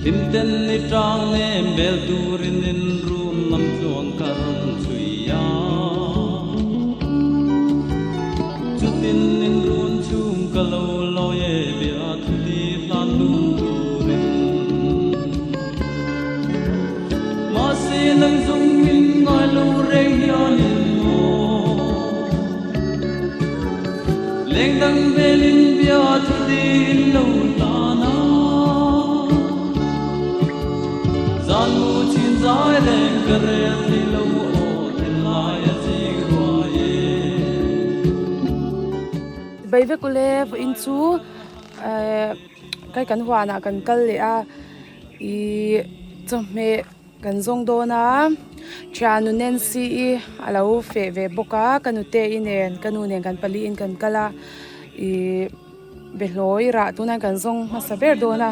Hlimten ni tang nem bel turin in run lam tluang ka rawn chhui a. Chutin in run chhung ka lo lawi e bia thu ti hlan dun turin. Mahse nang zawng min ngai lo reng hianin maw. Leng dang velin bia thu ti in lo hlan a. Zan mu chin zai reng ka rel thei lo aw thinlai a ching ruai e. Bai vek ule vawiin chu eh kai kan huanah kan kal leh a ih chawhmeh kan zawng dawn a thianu Nancy i a lo feh ve bawk a ka nute i nen ka nu nen kan pali in kan kal a ih. Behlawi rah tunah kan zawng hmasa ber dawn a,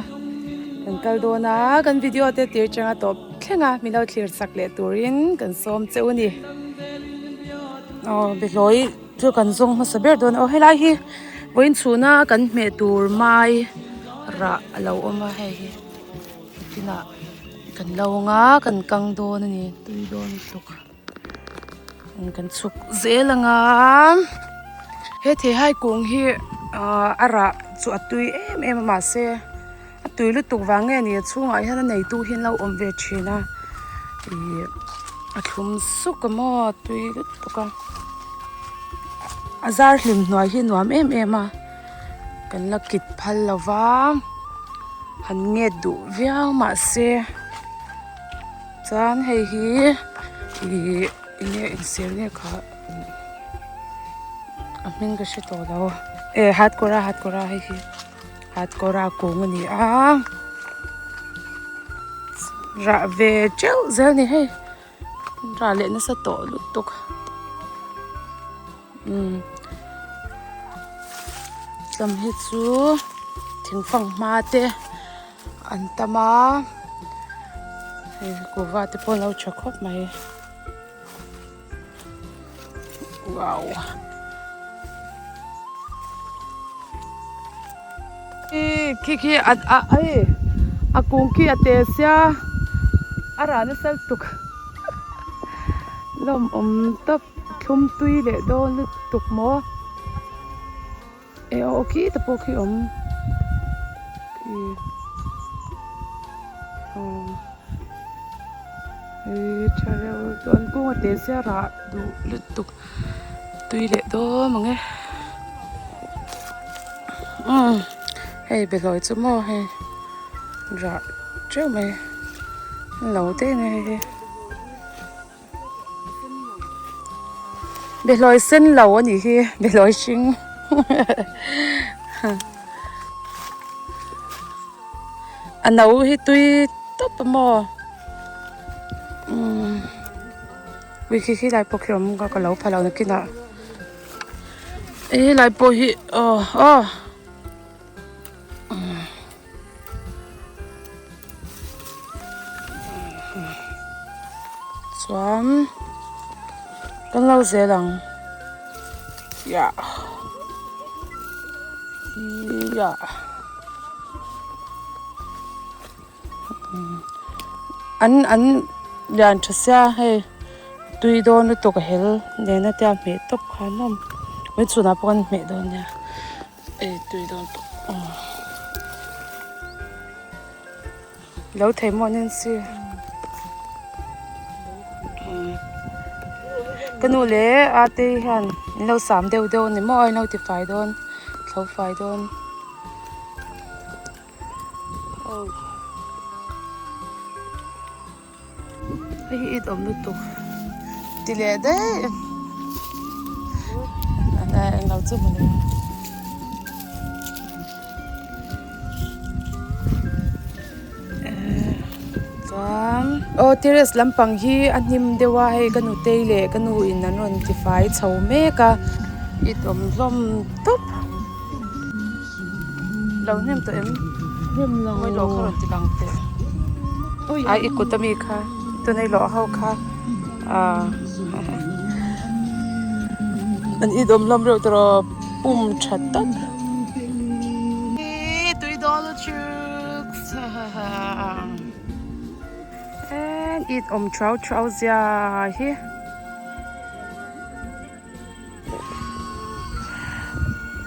kan kal dawn a, kan video te tir changa tawp thleng a, min lo thlir sak leh turin kan sawm che u ni. Aw behlawi chu kan zawng hmasa ber dawn a, aw helai hi vawiin chhuna kan hmeh tur mai rah a lo awm a hei hi tinah kan lo ang a kan kang dawn a ni tui dawn lutuk. Kan chhuk zel ang a he theihai kung hi ahh a rah chu a tui em em a mahse a tui lutuk vang nge ni a chhungah hian a neitu hi an lo awm ve thin a ihh a thlum suk a maw a tui lutuk a a zar hlim hnuai hi a nuam em em a kan la kit phal lo va han nget duh viau mahse. Chuan hei hi ih enge insiam nge kha a hming ka hre tawh lo e hatkawra hatkawra hei hi hatkawra kung a ni a rah ve teuh zel a ni hei rah leh nasa tawh lutuk umm tlawm hi chu thingfang hma te. An tam a hei kuhva te pawh an lo tha khawp mai wow khi khi a a hei a kung khi a te sia a rah nasa lutuk lawmawm tawp thlum tui leh dawn lutuk maw. E aw khi te pawh khi awm khi aw hei tha reuh chuan kung a te sia rah duh lutuk tui leh dawn ang e umm hei behlawi chu maw hei rah teuh mai lo te nge hei hi. Behlawi sen lo a nih hi behlawi hring a no hi tui tawp a maw umm ui khi khi lai pawh khi awm ka lo pha lo nakinah helai pawh hi aw aw. Chuan kan lo zel ang yah yah an an lian tha sia hei tui dawn lutuk a hel nena te a hmeh tawp kha an awm mai chhunah pawh an hmeh dawn nia. Ei tui dawn tawh aw. Lo thei maw Nancy? Ka nu leh ate hian an lo sam deuh deuh a ni maw an lo ti fai dawn thlo fai dawn. Aw. Hei hi it awm lutuk ti leh daih englo chu mawle chuan aw terrace lampang hi a hnim deuh a hei ka nutei leh ka nu in an rawn ti fai chho mek a it awm hlawm tawp lo hnem tawh em hnem lo mawi lawh kha rawn ti lang teh a i kut ami kha tuna i lawh ho kha ah an it awm hlawm reuh tawh pum tha tak tui dawn lutuk. En it awm thau thau zia hi.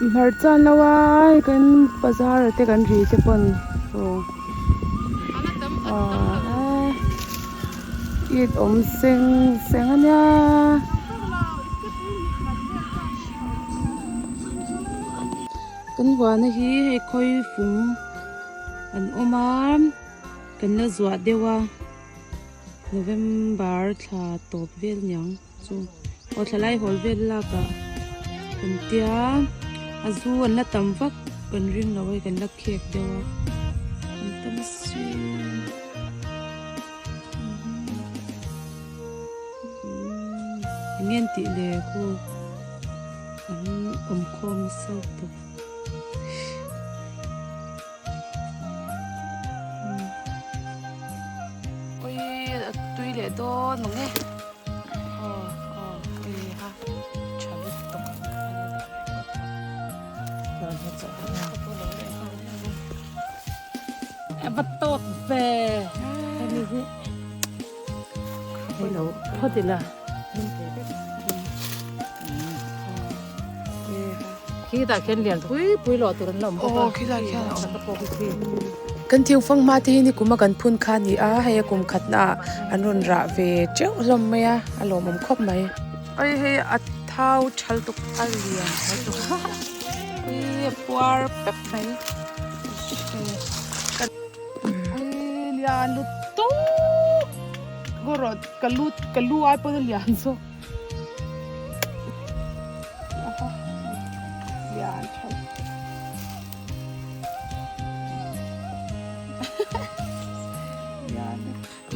Hmarcha an lo a hei kan bazar ah te kan ri te pawn aw it awm seng seng a nia. Kan huana hi hei khawi fung an awm a kan la zuah deuh a November thla tawp vel niang. Chu aw thlalai hawl vel lak ah kan tia a zu an la tam vak kan ring lo hei kan la khek deuh a an tam si eng nge an tih le khu an awm khawm nasa tawp. Ui a tui leh dawn mang e. Va tawt ve hemi hi hei lo phawt ila khitah khian lian pui pui lawh tur an la awm bawk a khilai khian a awm kan thingfang hma te hi ni kum a kan phun kha a ni a hei a kum khatna ah an rawn rah ve teuh hlawm mai a a lawmawm khawp mai oi hei a thau thal tuk a lian thal tuk ui a puar pep mai ui lian lutuk ngaw rawh ka lu ka lu ai pawn a lian zawk.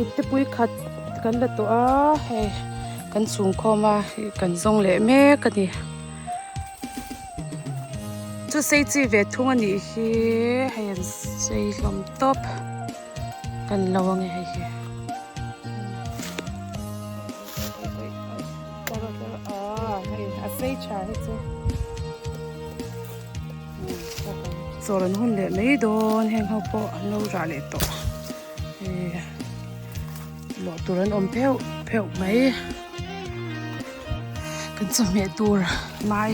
Ipte pui khat kan la tawh a hei kan chhungkhawm a kan zawng leh mek a ni chu sei chi ve thung a nih hi hei an sei hlawm tawp kan lo ange hei hi. Chawl an hun leh mai dawn heng ho pawh an lo rah leh tawh eh lawh tur an awm pheuh pheuh mai kan chawhmeh tur mai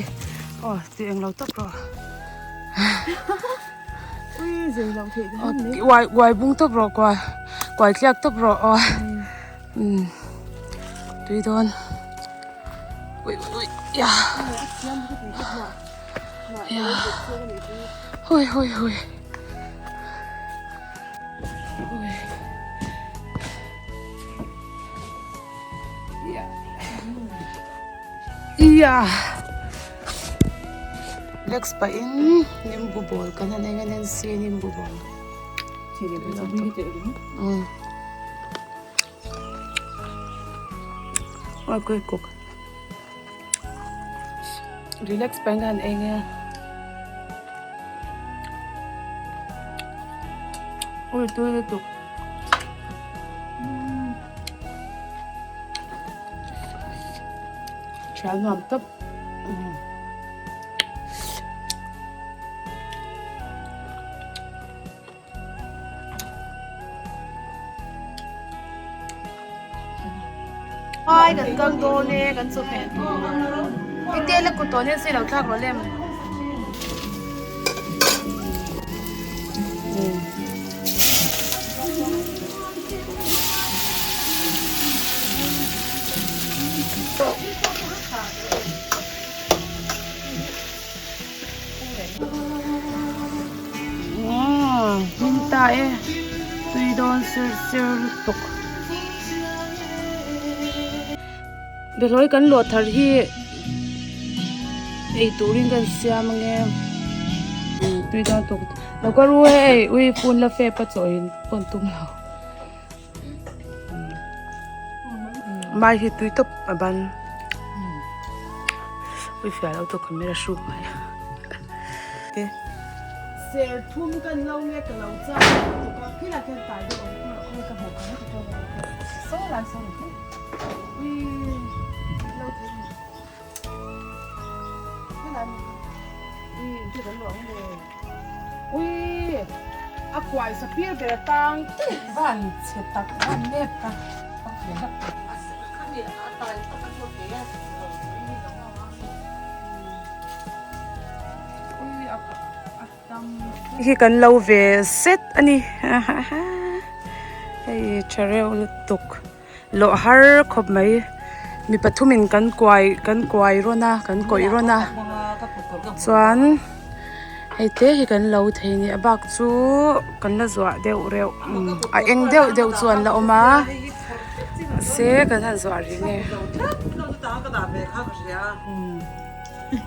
aw tih englo tawp rawh uai uai bung tawp rawh kuai kuai tliak tawp rawh aw. Umm tui dawn ui ui ya ya hui hui hui ui ya ya Lex pahin nimbu ball kan han eng a Nancy nimbu ball umm. Relax pahin ka han eng e ui tui lutuk thian nuam tawp. Ai kan kal dawn e kan chawhmeh tur i tel a kut tawh nen se lo thlak rawh lem. Hlim ta e tui dawn sir sir lutuk behlawi kan lawh thar hi ei turin kan siam ange tui dawn tuk lo ka ru hei ui phun la fep a chaw in pawn tum lo mai hi tui tawp a ban ui fiah lo tawk camera hruk mai te ser thum kan lo nge ka lo chak lutuk a khilai khian tai deuh awm kha khawi ka hmuh kha ka saw lai saw ni ui lo thei ui ui. A kuai sapir ber atang van chhe tak van nep tak. Hi kan lo ve zet a ni hei tha reuh lutuk lawh har khawp mai mi pathumin kan kuai kan kuai rawn a kan kawih rawn a chuan hei te hi kan lo thei a ni a bak chu kan la zuah deuh reuh a eng deuh deuh chu an la awm a mahse kan han zuah rih nge.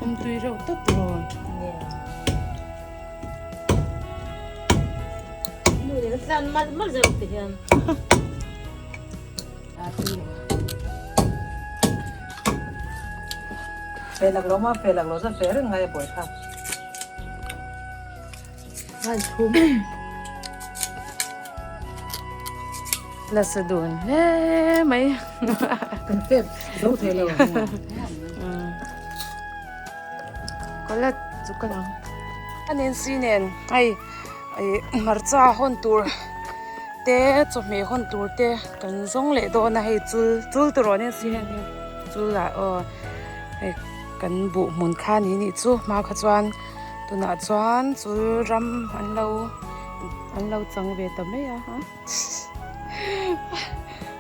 Awmtui reuh tawp rawn. Fe lak lo ma fe lak lo chuan fe reng ngai a buai kha. Nasa dun hle mai. Kan fep zo thei lo. Kawlat chu ka lang. A Nancy nen hei hmarcha hawn tur te chawhmeh hawn tur te kan zawng leh dawn a hei chul chul tur aw Nancy hian hei chul ah aw hei kan buh hmun kha ni nih chu hma kha chuan tunah chuan chul ram an lo an lo chang ve ta mai a.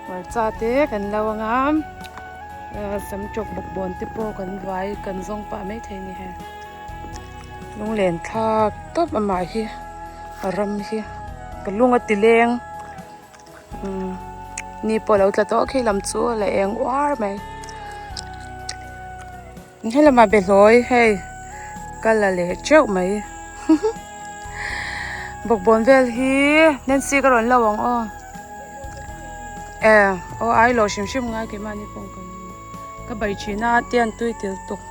Hmarcha te kan lo ang a sam tawk bawk bawn te pawh kan vai kan zawng pah maithei a ni hei lunglen thlak tawp amah hi a ram hi ka lung a ti leng umm ni pawh a lo tla tawh khi lam chu a la eng uar mai helamah behlawi hei ka la leh teuh mai bawkbawn vel hi Nancy ka rawn lo ang aw e aw ai lo hrim hrim ngai keimahni pawh kan ka bai thin a te an tui tel tawk.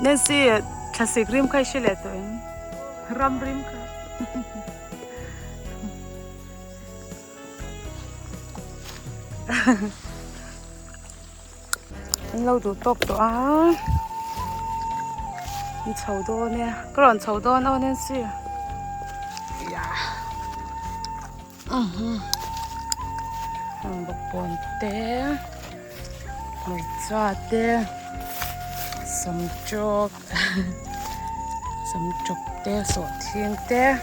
Nancy thlasik rim kha i hre leh tawh em ram rim kha. An lo duh tawk tawh a an chho dawn e ka rawn chho dawn aw Nancy heng bawkbawn te hmarcha te samtawk samtawk te sawhthing te a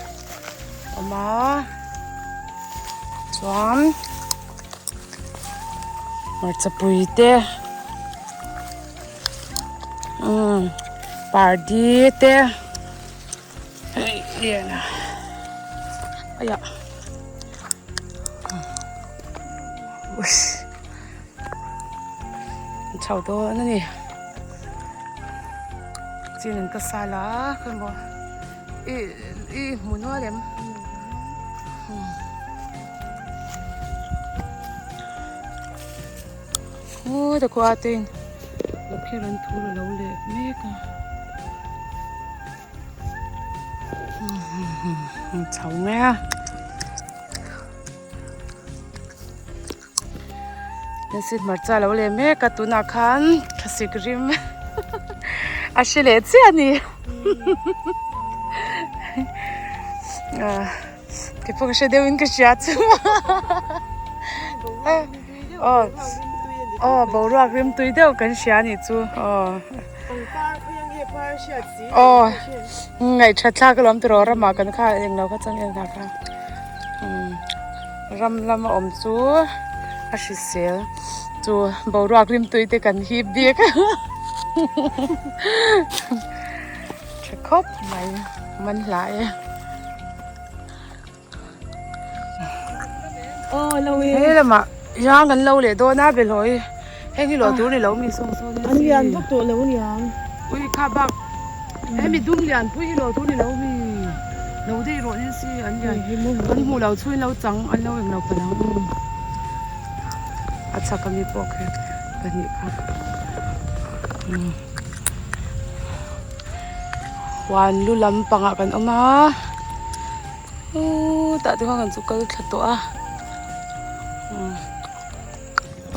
awm a chuan hmarcha pui te umm pardi te hei lian a aiah chho dawn a ni chin an ka sal a khawimaw i i hmu nual em aw ta khua te in lakher an thur a lo leh mek a. Chho mai a Nancy hmarcha lo leh mek a tunah khan thlasik rim a hre leh chiah a ni keipawh ka hre deuhin ka hria chu aw aw boruak rim tui deuh kan hria a nih chu aw. Aw ngaihthat thlak alawm tiraw ramah kan kha englo kha chuan en ha kha ram lama awm chu a hrisel chu boruak rimtui te kan hip bik tha khawp mai man hla e. He lamah hian kan lo leh dawn a behlawi heng hi lawh tur ni lo mi sawn sawn an lian vak tawh lo aniang ui kha bak hemi dum lian pui hi lawh tur ni lo mi lo daih rawh ni si an lian an hmuh lo chhuin lo chang an lo englo palh ang a chhak ami pawh khi pahnih kha huan lu lampangah kan awm a. Tah te khan kan chu kal thla tawh a.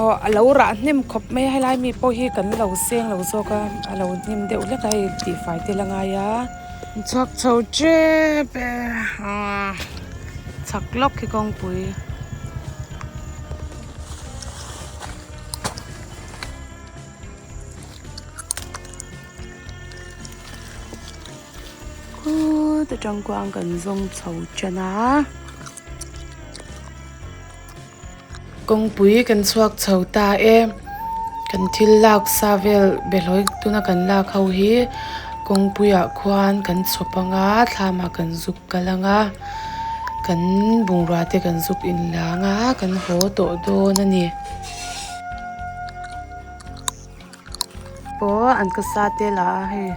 Aw a lo rah hnem khawp mai a helai mi pawh hi kan lo seng lo zawk a a lo hnim deuh hlek a hei tihfai te la ngai a. Chhuak chho tep e ah chhak lawk hi kawngpui. Khut atang kuang kan zawng chho tan a. Kawngpui kan chhuak chho ta e. Kan thil lak sa vel behlawi tuna kan lak ho hi kawngpuiah khuan kan chhawp ang a thlamah kan zuk kal ang a kan bungrua te kan zuk inlang a kan haw tawh dawn a ni. Pawh an ka sa tel a hei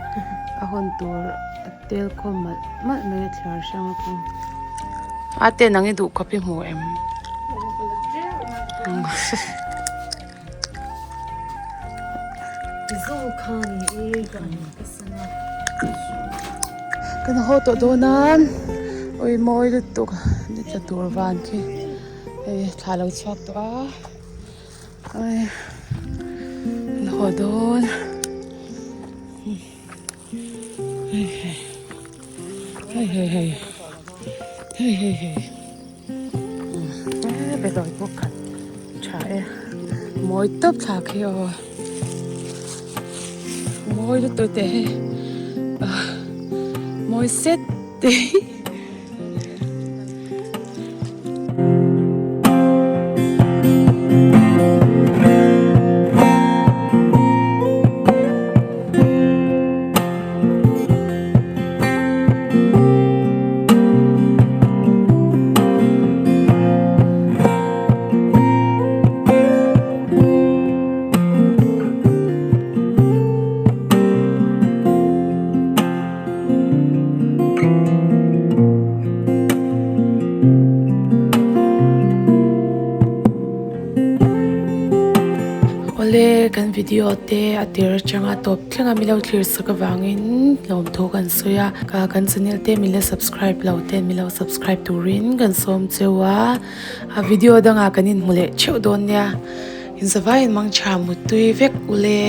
a hawn tur a tel khawm malh malh mai a thliar hrang a pawh a te nang i duh khawp i hmu em kan haw tawh dawn a awi mawi lutuk ni tla tur van khi hei thla lo chhuak tawh a. Ai an haw dawn hei hei hei hei hei hei hei hei e belawi pawh khat tha e mawi tawp thlak hi aw mawi lutuk teh hei mawi set te. Awle kan video te a tir atanga tawp thleng a milo thlir sak avangin lawmthu kan sawi a ka kan channel te mila subscribe lo ten milo subscribe turin kan sawm cheu a a video dangah kan inhmu leh theuh dawn nia inzavaiin mangtha muttui vek ule.